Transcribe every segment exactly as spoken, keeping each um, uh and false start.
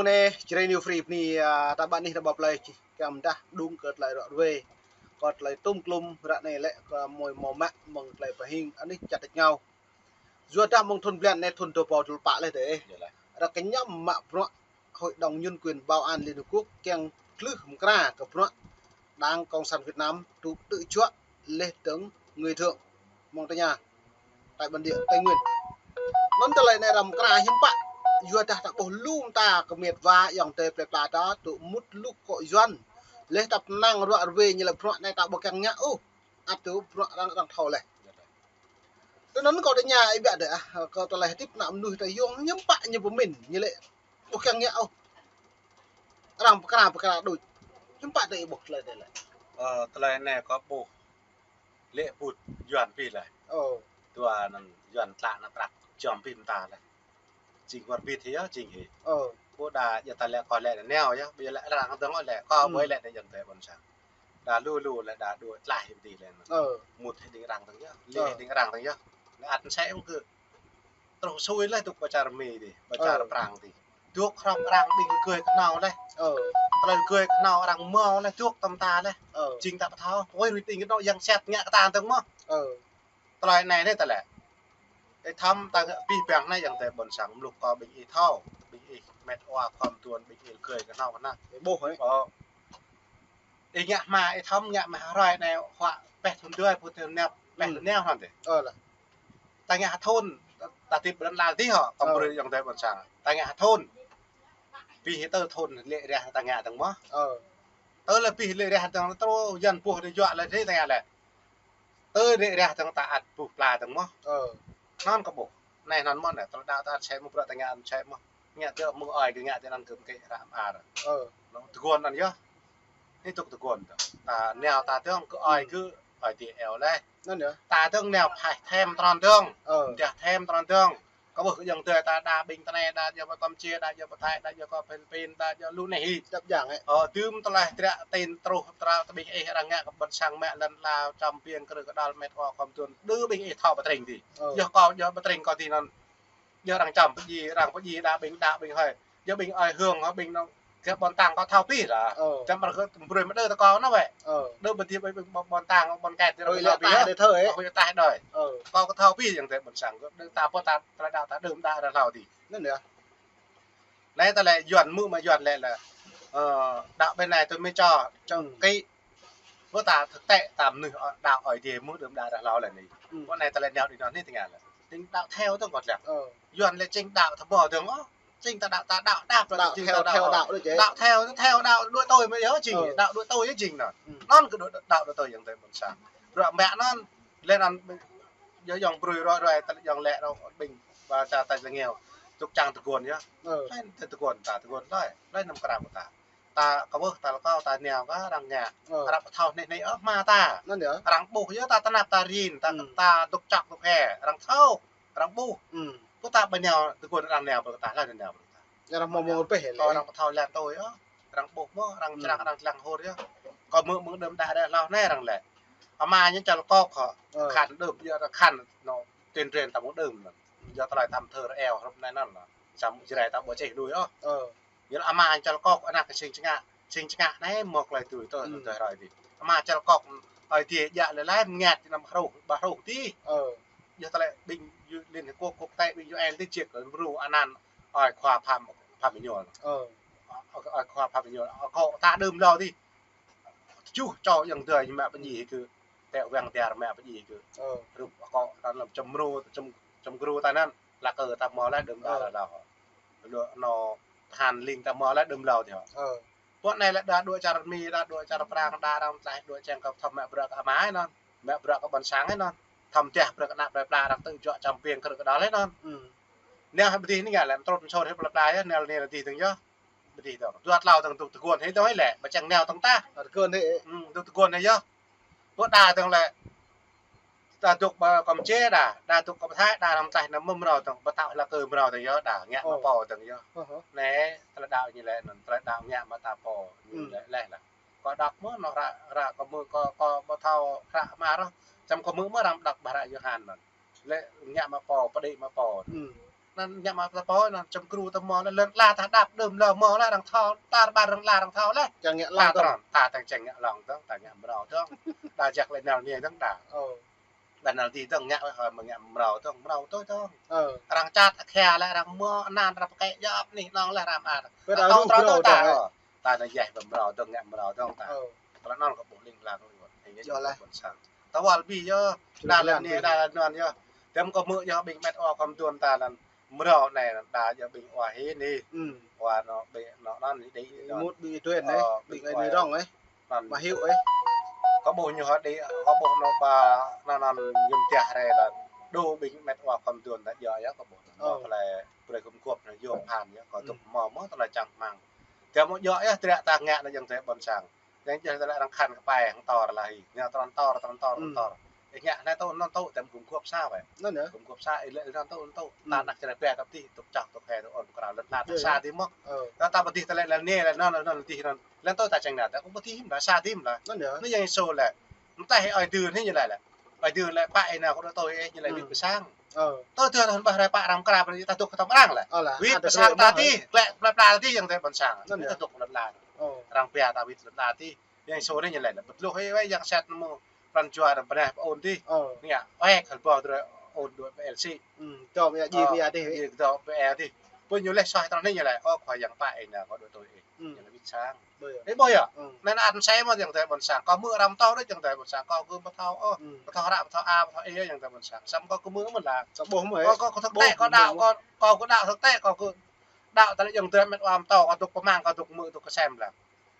Anai, Jrai New Free bơni, a, ta ƀă anih ta ƀă plơi čih kiăng mơdah đung kơ tơlơi ruă ruê. Kơ tơlơi tŭm klŭm ră anai lĕ kơ mơi hmâo mă mơ̆ng tơlơi pơhing anih čăt tơčngao. Yua dah mơ̆ng thŭn blan anai thŭn dua rơbâo dua pluh pă laih dêh. Ră kơ ñăm mă bruă Hội đồng Nhân quyền Bảo an Liên Hợp Quốc kiăng klưh mơkra kơ bruă Đảng Cộng sản Việt Nam tŭ tơ̆ juă laih dơ̆ng người thượng mơ̆ng tơña tại bản địa Tây Nguyên. Anŭn tơlơi anai răm mơkra hiư̆m pă, yua dah ta ƀuh lu mơta kơ met wa ayŏng adơi plơi pla ta tŭ mŭt lu kŏ Yuan. Laih ta pơnăng ruă ruê ñu lĕ bruă anai ta ƀu kiăng ngă ôh. Ăt tŭ bruă arăng arăng thâo laih. Tui anŭn kâo tơña ih biă dêh, a, kơ tơlơi hơdip ană mơnuih ta yŏng hiư̆m pă ñu pơmĭn, ñu lĕ ƀu kiăng ngă ôh. Arăng pơkra pơkra đôč. Hiư̆m pă tơ ih ƀuh tơlơi anai lĕ. Ơ, tơlơi anai kâo ƀuh lĕ put Yuan pih laih. Ơ. Dua anŭn Yuan tlă ană prăk jăm pih mơta laih. Jing wơr bĭt hĭ yơh, jing hĭ. Ơ. Ƀu đa yua ta lĕ kâo lĕ nao yơh, ƀu lĕ arăng dơ̆ng lĕ kâo ƀu lĕ anai yơh tơ ƀôn sang. Đa lu lu lĕ đa đuaĭ tlaih hĭ dih lĕ. Ơ. Mŭt hĭ đing arăng dơ̆ng yơh, lĕ hĭ đing arăng dơ̆ng yơh. Lĕ ăt sĕ mơ̆ng kơ truh sui laih dŏ pơ čar Mi dih, pơ čar Prang dih. Dŏ hrŏm arăng ƀing gơ̆ kơhnâo laih. Ơ. Tơlơi gơ̆ kơhnâo arăng hmâo laih dŏ tơm ta laih. Ơ. Jing ta pơthâo, ôi rui ƀing gơ̆ nŏ yang sat ngă kơ ta dơ̆ng mơ̆. Ơ. Tơlơi anai anai tơlơi. Ih thâo ta ngă pih păng anai ayŏng adơi ƀôn sang mluk kơ ƀing ih thâo, ƀing ih met wa khŏm tuan ƀing ih gơ̆ kơhnâo kơ anai. Ih ƀuh hĭ. Ơ. Ih ngă hma, ih thâo ngă hma hrơi anai huă pĕh thŭn dua, pŭ thŭn nao, pĕh thŭn nao hŏn dêh. Ơ lah. Ta ngă hơthŭn, ta tip bơlan lal dih hŏ, kơ brơi ayŏng adơi ƀôn sang. Ta ngă hơthŭn. Pih hĭ tơ thŭn lĕ rah ta ngă dơ̆ng mơ̆. Ơ. Tơ lĕ pih lĕ rah dơ̆ng truh Yuan ƀuh dih juă lĕ dih ta ngă lĕ. Tơ lĕ rah dơ̆ng ta ăt ƀuh pla dơ̆ng mơ̆. Ơ. Anŭn kơ ƀuh. Anai anŭn mơ̆ anai, tơlơi đaŏ ta ăt sĕ mơ̆ bruă ta ngă ăt sĕ mơ̆. Ngă tơ mơ̆ng ơi kơ ngă tơ anŭn kơ mơkĕ ră mơar. Ơ. Anŭn tơguan anŭn yơh. Anai dŏ tơguan tơ. Ta nao ta dơ̆ng kơ ơi kơ ơi ti eo laih. Anŭn yơh. Ta dơ̆ng nao phaih thêm trơn dơ̆ng. Ơ. Dah thêm trơn dơ̆ng. Kơ ƀuh kơ ayŏng adơi ta đa ƀing tơnai, đa djŏ pơ Kampuchia, đa djŏ pơ Thái, đa djŏ kơ Philippin, đa djŏ lu anai hĭ. Djŏp jang hĕ. Ơ, tơm tơlơi tră tin truh, tră tơ ƀing ih arăng ngă kơ ƀôn sang mă lŏn la čăm piêng krư̆ kơđăl met wa khŏm tuan. Đơ ƀing ih thâo pơtring dih. Ơ. Yơh kâo, yơh pơtring kâo dih anŭn. Yơh arăng čăm pơdjai, arăng pơdjai đa ƀing đa ƀing hơi. Yơh ƀing ơi hương, ƀing anŭn. Kơ ƀôn tăng kâo thâo pih lah. Ơ. Čăm arăng kơ brơi mơ̆ đơ tơ kâo anŭn wĕ. Ơ. Đơ ƀôn ti ƀôn, ƀôn, ƀôn tăng, ƀôn kĕt ti ƀôn tăng. Ơi lĕ tah đơi thơ ê. Ơi tah đơi. Ơ. Kâo kơ thâo pih ayŏng adơi ƀôn sang. Đơ ta pô ta, ta đaŏ ta đơm đaŏ ră hlâo dih. Anŭn yơh. Anai ta lĕ Yuan mơ̆ mă Yuan lĕ lah. Ơ, đaŏ ƀơi anai tui mơi čô. Čang kĭ. Ƀu ta thực tế ta mơnuih đaŏ Ơi Adai mơ̆ đơm đaŏ ră hlâo lĕ anai. Ơ. Ƀơi anai ta lĕ nao đĭ anŭn anai tơngan lĕ. Jing đaŏ theo dơ̆ng kơt lĕ. Ơ. Yuan lĕ jing đaŏ thâo ƀuh dơ̆ng ôh. Jing ta đaŏ, ta đaŏ đaŏ đaŏ, đaŏ jing theo, ta đaŏ theo đaŏ đôč či. Đaŏ theo, theo đaŏ đuaĭ tui mơ̆ yơh jing. Ơ. Đaŏ đuaĭ tui yơh jing anŭn. Ơ. Anŭn kơ đaŏ, đaŏ đuaĭ tui ayŏng adơi ƀôn sang. Bruă mă anŭn, lĕ anŭn, yơh ayŏng brơi ruă ruai, ta ayŏng lĕ anŭn ƀing, ba ta ta lĕ ngiao. Dŏ čang tơguan yơh. Ơ. Lĕ tơguan ta, tơguan tui. Lĕ anăm kơram kơ ta. Ta kơ ƀuh, ta lăk kâo, ta nao kơ arăng ngă. Ơ. Arăng pơthâo anai anai ôh hma ta. Anŭn yơh. Arăng ƀuh yơh ta tơnap ta rin, ta, ta dŏ čŏk dŏ he. Arăng thâo, arăng ƀuh. Ơ. Pô ta ƀu nao, tơguan arăng nao brơi kơ ta, lĕ nao brơi kơ ta. Arăng hmâo mơ̆ng rơbeh lĕ. Ơ, arăng pơthâo lăng tui yơh. Arăng ƀuh mơ̆, arăng črang, arăng črang hur yơh. Kâo mơ̆ mơ̆ng đơm đaŏ ră hlâo anai arăng lĕ. Ama ñu čal kŏk hŏ. Ơ. Khăn đơm, yơh arăng khăn, anŭn, tuyên truyền ta mơ̆ng đơm anŭn. Yơh tơlơi tăm thơ rơ eo, hrup anai anŭn anŭn. Čăm Jrai ta ƀu čih lui ôh. Ơ. Yơh ama čal kŏk, ană kơ sing čơngă, sing čơngă anai mơ̆ tơlơi tui tơ, tơ hrơi dih. Ama čal kŏk, Ơi Adai djă lĕ lai mơngăt ti anăm hruh, ƀă hruh dih. Ơ. Yơh tơlơi ƀing Liên Hiệp Quốc, quốc tế, ƀing U N dih čiek kơ mrô anăn ơi khua Phạm, Phạm Minh Nhơn. Ơ. Ơi khua Phạm Minh Nhơn, akŏ ta đơm hlâo dih. Tơjuh čô ayŏng adơi ñu mă pơdjai kơ, tĕ wang tiar mă pơdjai kơ. Ơ. Hrup akŏ ta lăm čăm mrô, čăm, čăm gru ta anăn, lăk kơ ta hmâo lĕ đơm đaŏ ră hlâo. Lu anŭn tơhan ling ta hmâo lĕ đơm hlâo dih hŏ. Ơ. Pô anai lĕ đa đuaĭ čar Mi, đa đuaĭ čar Prang, đa arăng tlaih đuaĭ čang kơ thâo mă bruă kơ ama anŭn. Mă bruă kơ ƀôn sang anŭn. Thâo mơdah bruă kơ ană plơi pla arăng tơjuă čăm piêng krư̆ kơđăl anŭn. Ơ. Anai hĭ ƀơi dih anai ngă lĕ mtrŭt msur hĭ plơi pla yơh, anai lĕ anai dih dơ̆ng yơh. Ƀơi dih dơ̆ng. Dua tlâo dơ̆ng dŏ tơguan hĭ dơ̆ng hĭ lĕ, ƀu čang nao dơ̆ng tah. Tơguan hĭ. Ơ, dŏ tơguan hĭ yơh. Pô đa dơ̆ng lĕ, ta dŏ pơ Kampuchia đa, đa dŏ kơ pơ Thái, đa arăng tlaih anăm mơ̆ mrâo dơ̆ng, ƀu thâo hlăk kơ mrâo dơ̆ng yơh, đa ngă mă pô dơ̆ng yơh. Anai, tơlơi đaŏ ñu lĕ anŭn, tơlơi đaŏ ngă mă ta pô ñu lĕ lĕ lah. Kâo đŏk mơ̆ anŏ ră, ră kâo mơ̆ kâo, kâo ƀu thâo ră mă rŏh. Čăm kâo mơ̆ mơ̆ arăng đŏk ƀơi hră Yôhan anŭn. Lĕ ngă mă pô, pơđĭ mă pô. Anŭn ngă mă ta pô, anŭn čăm kru ta mơ̆, lŏn ala ta đăp đưm lơ mơ̆ lĕ, arăng thâo, tar ƀar lŏn ala arăng thâo lĕ. Čang ngă lăng ta dơ̆ng. Anŭn, ta tơ̆ng čang ngă lăng dơ̆ng, ta ngă mrâo dơ̆ng. Ta jak lĕ nao nie dơ̆ng ta. Ơ. Ƀă anai dih dơ̆ng ngă wơ̆t, ơ, mơ̆ ngă mrâo dơ̆ng, mrâo tui dơ̆ng. Ơ. Arăng čăt akha lĕ arăng mơ̆ anăn arăng pơkĕ djŏp anih anŏ lĕ arăng mă. Ƀă ta rŭ râo ta, ta, ơ. Ta anai yơh ƀă mrâo dơ̆ng, ngă mrâo dơ̆ng ta. Ơ. Tơlơi anŭn kơ ƀuh ling lang lu. Ơ, yơh. Yơh lah. Ƀôn sang. Ta wăl ƀing yơh. Čơrŭ đa lĕ lan anai, ƀôn đa lĕ anŭn yơh. Tơm kơ mơ̆ yơh ƀing met wa khŏm duôn ta lĕ. Mrâo anai đa yơh ƀing wa hĭ anai. Ư. Wa anŏ ƀing anŏ anŭn anai dih. Mŭt ƀing tui anai. Ơ, ƀing ƀing anai wa rŏng ơi. Anŭn. Mă hyu ơi. Kơ ƀuh ñu hă dih, kơ ƀuh anŏ ƀă anŭn anŭn yŭm tiah rai lĕ. Đu ƀing met wa khŏm duôn ta djơ̆ yơh kơ ƀuh. Ơ. Mơ̆ tơlơi brơi gum gŏp anai yôm phăn yơh, kơ tŭk mơ̆ mơ̆ tơlơi čang rơmang. Tơm mơ̆ djơ̆ yơh, triă ta ngă anai jing tơlơi ƀôn sang. Yang jing tơlơi arăng khăn kơpai hăng tor lah hĭ. Ñu tor, tor, tor, tor, tor. Ih ngă anai tŭ, anŭn tŭ, tơm gum gŏp sa wơ̆t. Anŭn yơh. Gum gơ̆p sa, ih lĕ anŭn tŭ, anŭn tŭ. Ta anăk čơrơbia ta pơdih, tŭk čŏk, tŭk he, tŭk ôn, pơkrao lŏn ala ta sa dih mơ̆. Ơ. Ta pơdih tơlơi lŏn anai, lŏn anŭn, lŏn anŭn pơdih anŭn. Lŏn tŭ ta čang anai, ta kơ pơdih mơ̆, sa dih mơ̆ lah. Anŭn yơh. Anai Yang Yêsu lĕ. Mơ̆ tơlơi Ơi Adai anai ñu laĭ lĕ. Ơi Adai lĕ pă ih nao kơ đuaĭ tui ih, ñu laĭ wĭt pơ sang. Ơ. Tui tui ta hơ̆n ƀă rai pă arăng pơkra, ta dŏ kơ tơm arăng lĕ. Ơ lah. Wĭt pơ sang ta dih, klĕ, klĕ pla ta dih, Yang Adai ƀôn sang. Anŭn yơh. Ta dŏ kơ lŏn ala. Ơ. Arăng pia ta wĭt lŏn ala dih. Yang Yêsu anai ñu laĭ lĕ, ƀu tơluh ih wơ̆t yang sat mơ̆ pran jua arăng pơnah pơ-ôn dih. Ơ. Ñu, wơ̆t hơbâo drơi ôn đuaĭ pơ-el sĭ. Ư, dŏ mơ̆ ia ji mơ̆ ia dih. Ơ, dŏ mơ̆ ia dih. Pơ ñu laĭ soh tơlơi anai ñu laĭ, ơ, Khua Yang pă ih nao kơ đuaĭ tui ih. Ư. Ñu laĭ wĭt sang. Ƀơi yơh. Ih ƀơi yơh. Ư. Anai anăn sĕ mơ̆ Yang Adai ƀôn sang. Kâo hmư̆ arăng pơtô đôč Yang Adai ƀôn sang. Kâo kơ ƀu thâo ôh. Ư. Ƀu thâo hră, ƀu thâo a, ƀu thâo e Yang Adai ƀôn sang. Samơ̆ kâo kơ hmư̆ mơ̆n lah. Samơ̆ ƀuh mơ̆n. Kâo, kâo, kâo thâo tơlơi kâo đaŏ, kâo, kâo kơ đaŏ thâo tơlơi Yang Adai met wa pơtô, kâo dŏ pơmang, kâo dŏ hmư̆, dŏ kơsem lah.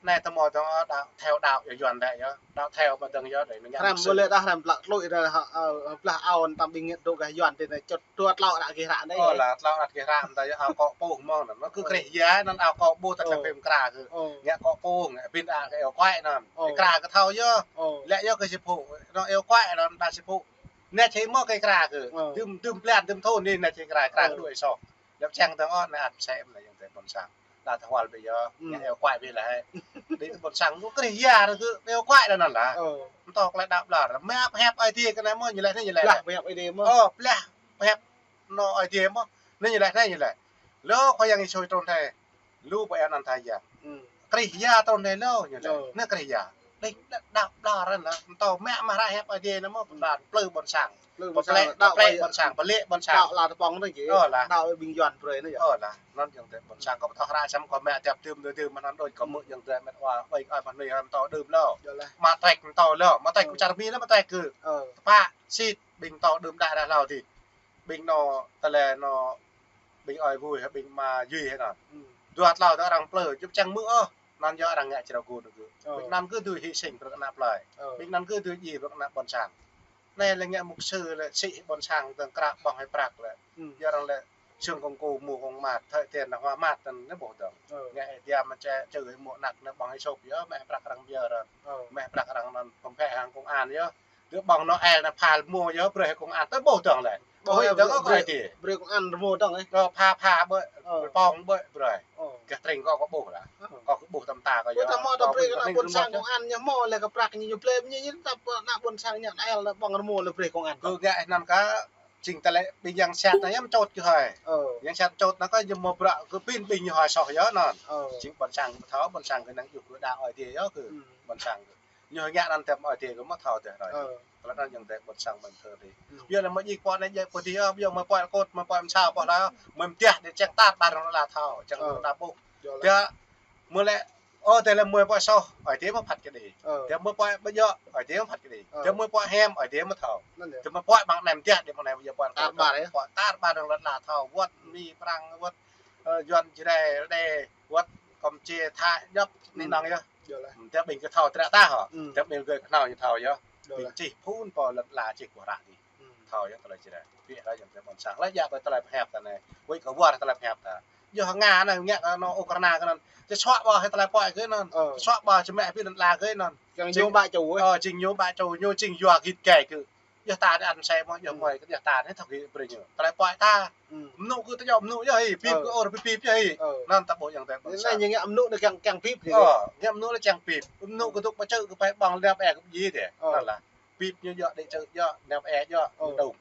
Anai tơmơ̆ dơ̆ng, ơ, đaŏ, theo đạo yơh Yuan đaŏ yơh. Đaŏ theo ƀă dơ̆ng yơh, đaŏ anai ngă hrăm mơsĭ. Ƀu lĕ đaŏ hrăm tlă tlui đaŏ, ơ, ơ, blah aon tam ƀing ngă dŏ gah Yuan tui anai čut dua tlâo đaŏ gih hră anai. Ơ, lah, tlâo đaŏ gih hră anai yơh, ao kŏ pô mơ̆ng anŭn. Anŭn kơ Krist yơh, anŭn ao kŏ ƀu ta čang pơm kra kơ. Ơ. Ngă kŏ pô, ngă ƀing đaŏ kơ eo kuai anŭn. Ơ. Kra kơ thâo yơh. Ơ. Lĕ yơh kơ si phu, anŭn eo kuai anŭn đa si phu. Anai čih mơ̆ kơ kra kơ. Ơ. Dŭm, dŭm blan, dŭm thŭn anai, anai čih kra, kra kơ đuaĭ soh. Lĕ čang dơ̆ng ôh, anai ăt mơsĕ mơ̆n lah Yang Adai ƀôn sang. Đa ta wăl ƀơi yơh, ngă eo kuai ƀơi lah. Đĭ ƀôn sang kơ Krist yơh, anŭn kơ eo kuai đa anŭn lah. Ơ. Mơ̆ tơlơi đaŏ ƀlŏr. Mă pơhiăp Ơi Adai kơ anai mơ̆, ñu laĭ anai ñu laĭ. Lah, pơhiăp Ơi Adai mơ̆. Ơ, pơhiăp anŏ Ơi Adai mơ̆. Anai ñu laĭ, anai ñu laĭ. Lu Khua Yang Yêsu trŭn rai. Lu ƀơi anăn tha yang. Ư. Krist yơh trŭn rai lu ñu laĭ. Ơ. Anai Krist yơh. Đĭ đaŏ, đaŏ ƀlŏr anŭn lah. Mơ̆ tơlơi mă mă hră pơhiăp Ơi Adai anai mơ̆, pơblan plư ƀôn sang. Plư ƀôn sang, pơplĕ, đaŏ pơplĕ ƀôn sang, pơlĕ ƀôn sang. Đaŏ lah tơpŏng anai jĕ. Ơ lah. Đaŏ ƀing Yuan brơi anai yơh. Ơ lah, anŭn Yang Adai ƀôn sang. Kâo ƀu thâo hră samơ̆ kâo mă tiap tơm đơi tơm mơ̆n anŭn đôč kâo hmư̆ Yang Adai met wa, ƀing ơi mă anai hăm pơtô đưm lu. Yơh lah. Mă trek pơtô lu, mă trek kơ čar Mi lah mă trek kơ. Ơ. Tơpă, sĭt, ƀing pơtô đưm đă đah hlâo dih. Ƀing anŏ tơlơi anŏ ƀing ơi Vui hă, ƀing ama Yuan hă anŭn. Ư. Dua tlâo tơ arăng plư, djŏp čang hmư̆ ôh. Anŭn yơh arăng ngă črâo gŭn kơ. Ơ. Ƀing anŭn kơ dưi hy sinh brơi kơ ană plơi. Ơ. Ƀing anŭn kơ dưi djai brơi kơ ană ƀôn sang. Anai lĕ ngă mục sư lĕ sĭ ƀôn sang dơ̆ng krăp ƀơ̆ng hĭ prăk lĕ. Ư. Yơh arăng lĕ sưng kông ku mu kông mat, thơi tiên là hoa mát anŭn anai ƀuh dơ̆ng. Ơ. Ngă ih diam mă čê čư hĭ mơ̆ anăk anai ƀơ̆ng hĭ sôp yơh, mă hĭ prăk arăng pơyơr. Ơ. Mă hĭ prăk arăng anŭn pơm phĕ hăng công an yơh. Tơ ƀơ̆ng Noel anai phal rơmô yơh, brơi kơ công an, tơ ƀuh dơ̆ng lĕ. Ƀuh ih dơ̆ng kơ brơi, brơi công an rơmô dơ̆ng ih. Ơ, pha, pha ƀơi, ơ, pơ̆ng ƀơi brơi. Ơ. Gah tring kâo kơ ƀuh lah. Ơ. Kâo kơ ƀuh tơm ta kâo yơh. Ƀuh tơmơ̆ ta brơi kơ ană ƀôn sang công an ñu hmâo lĕ kơ prăk ñu ñu plĕ ñu ñu ta ană ƀôn sang ñu Noel lĕ ƀơ̆ng rơmô lĕ brơi công an. Kơ ngă anŭn kơ jing tơlơi ƀing yang sat anai yơh mơčot kơ hơi. Ơ. Yang sat mơčot anŭn kơ ñu mơ̆ brơi kơ ƀing ƀing ñu hơi soh yơh anŭn. Ơ. Jing ƀôn sang kơ thâo, ƀôn sang kơ năng yua kơ đaŏ Ơi Adai yơh kơ. Ư. Ƀôn sang kơ. Ñu ngă anŭn tơm Ơi Adai kơ mơ̆ thâo tơh rai. Ơ. Tơlơi anŭn Yang Adai ƀôn sang ƀing thơ dih. Ư. Yua anai mơ̆ djik pô anai djai pô dih, ơ, yua mơ̆ pô kot, mơ̆ pô msao pô lah, mơ̆ mơtiah dih čang tar ƀar arăng lah thâo, čang arăng lah ƀuh. Yơh lah. Tơdah mơ̆ lĕ, ơ, tơdah lĕ mơ̆ pô soh, Ơi Adai mơ̆ phat kơ dih. Ơ. Tơdah mơ̆ pô ƀu djơ̆, Ơi Adai mơ̆ phat kơ dih. Ơ. Tơdah mơ̆ pô hiam, Ơi Adai mơ̆ thâo. Anŭn yơh. Tơdah mơ̆ pô ƀăng anai mơtiah dih, ƀăng anai yơh pô tar ƀar yơh. Pô tar ƀar arăng lah thâo, wơ̆t Mi Prăng, wơ̆t, ơ, Yuan Jrai, Ơi Adai, wơ̆t Kampuchia, Thái, djŏp, ư, anai năng yơh. Yơh lah. Ư, tơdah ƀing kơ thâo triă ta hŏ. Ư. Tơdah ƀing gơ̆ kơ thâo ñu thâo yơh. Yơh lah. Ƀing čih phŭn pô lŏn ala čih kơ hră dih. Ư. Thâo yơh tơlơi čih rai. Ƀiă lah Yang Adai ƀôn sang. Lĕ djă ƀơi tơlơi pơhiăp ta anai. Wơ̆t kơ wơr tơlơi pơhiăp ta. Yơh ngă anai ngă kơ anŏ Ukraina kơ anŭn. Čơsuă ƀơi tơlơi pơhiăp kơ anŭn. Ơ. Čơsuă ƀơi čơmĕ ƀing lŏn ala kơ anŭn. Kiăng ñu ƀă čô, ơ. Ơ, jing ñu ƀă čô, ñu jing yua git gai kơ. Yơh ta anai ăn sai mơ̆, yơh mơi kơ yơh ta anai thâo kơ brơi ñu. Tơlơi pơhiăp ta. Ư. Mơnŭ kơ ta djơ̆ mơnŭ yơh hĭ, pip kơ ôr pip pip yơh hĭ. Ơ. Anŭn ta ƀuh Yang Adai ƀôn sang. Anai ñu ngă mơnŭ anai kiăng, kiăng pip hĭ. Ơ, ngă mơnŭ anai kiăng pip. Mơnŭ kơ dŏ pơ čư̆ kơ pơhiăp ƀơ̆ng lĕ ƀe kơ djai dih. Ơ. Anŭn lah. Pip ñu djơ̆, đĭ čư̆ djơ̆, lĕ ƀe djơ̆, ơ, ñu đŭng.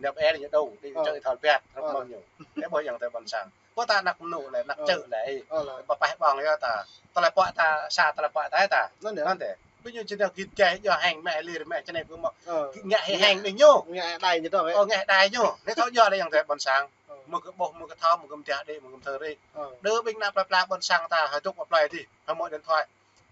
Năp e ñu đung, đi Ơ. Čơ thal biat, rơ̆k Ơ. Mơ̆ng ñu. Ê, ƀuh yang tơ ƀôn sang. Ƀuh ta anăk mơnŭ lĕ, anăk Ơ. Čơ lĕ, ê. Ơ, lĕ. Pơpah ƀong yơh ta. Tơlơi pơ̆ ta, sa tơlơi pơ̆ ta, ê ta. Anŭn yơh. Anŭn tĕ. Ƀing ñu či nao git gai, yua hăng mĕ lir mĕ čơnai pơmŏ. Ơ. Ngă hăng ñu. Ngă đai ñu tŏ, ê. Ơ, ngă đai ñu. Nĕ thâo yua lĕ yang tơ ƀôn sang. Ơ. Mơ̆ kơ ƀuh, mơ̆ kơ thâo, mơ̆ kơ mơtiah đĭ, mơ̆ kơ mơthơ ri. Ơ. Đơ ƀing ană plơi pla ƀôn sang ta, hơi tŭk plơi tih, hơi mơ̆ điện thoại.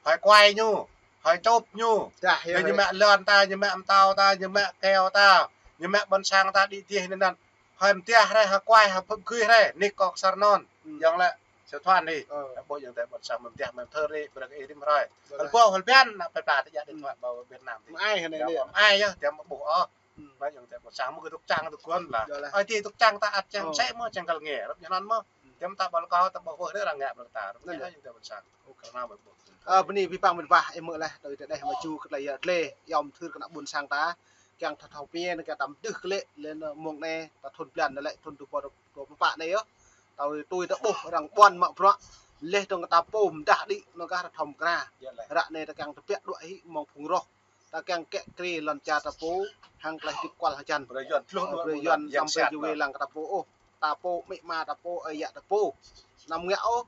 Hơi kuai ñu, hơi čôp ñu. Dah, yơh, ñu hơi. Mă lŏn ta, ñu mă mơtâo ta, ñu mă keo ta, ñu mă ƀôn sang ta, đĭ dih anŭn anŭn. Hơi mơtiah rai, hơi kuai, hơi phŭk gui rai, nik kok sar non. Hmm. Yang lĕ, sơ thoan đi. Ơ. Ƀuh yang tơ ƀôn sang mơtiah, mơthơ ri, brơi kơ ih rĭm hrơi. Ƀuh hơi lah. Ƀuh hơi bian, ană plơi pla ta jak điện thoại ƀơi Việt Nam tih. Mơai hă anai. Yang lĕ. Mơai yơh, tiăm ƀuh ôh. Hmm. Mă yang tơ ƀôn sang mơ̆ kơ tŭk čang tŭk guăn lah. Ơ lah. Ơi tih tŭk čang ta ăt čang, ơ, sĕ mơ̆ čang kal ngĕ, rơ̆k ñu anŭn mơ̆. Hmm. Tiăm ta ƀal kâo ta ƀuh wơh đơ arăng ngă brơi ta. Rơ̆k ñu anŭn yơh. Yang tơ ƀôn sang. Ơ, bơni abih bang met wa, ih mơ̆ lĕ, tui tơdeh mă ču kơ tơlơi yơh tơlơi, yom thưr kơ ană ƀôn sang ta, kiăng thâo thâo pia, kiăng ta mơdưh kơ lĕ, lĕ mông anai, ta thun blan anai lĕ, thun dua rơbâo dua pluh pă anai yơh. Tui, tui ta ƀuh arăng ƀuăn mă bruă, leh dong ta pô mơdah đĭ, anŭn kah ta thâo mơkra. Yơh lĕ. Ră anai ta kiăng tơbiă đuaĭ hĭ mơ̆ng phung roh. Ta kiăng kĕ kri lŏn čar ta pô, hăng tơlơi hơdip kual hơjăn. Brơi Yuan tluh. Ơ, mơ̆ng brơi Yuan, Yuan yang tăm brơi sat yue mơ̆. Lăng kơ ta pô ôh. Ta pô amĭ ama ta pô, ơi yă ta pô. Anăm ngă ôh.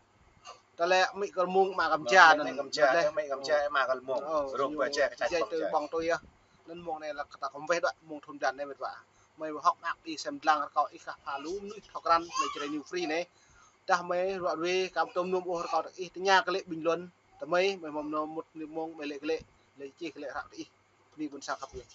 Tơlơi amĭ kơ mông ama kơ mơja anŭn. Amĭ kơ mơja, amĭ kơ mơja, ama kơ mông. Ơ, rơ̆k ñu bơja kơ čăt jai bơja. Tơ ƀong tui yơh. Anŭn mông anai lĕ kơ ta khŏm weh đuaĭ mông thun blan anai met wa. Mơi hŏk mơak đi sem dlăng rơkâo ih kah pha lu mơnuih thâo krăn, mơi Jrai New Free anai. Dah mơi ruă ruê, kăm tôm nôm ôh rơkâo ih tơña kơ lĕ bình luận. Tơ mơi, mơi mơ̆n mơ̆n mơ̆n mơ̆n mơi lĕ kơ lĕ, lĕ čih kơ lĕ hră tơ ih. Bơni ƀôn sang khăp yơh.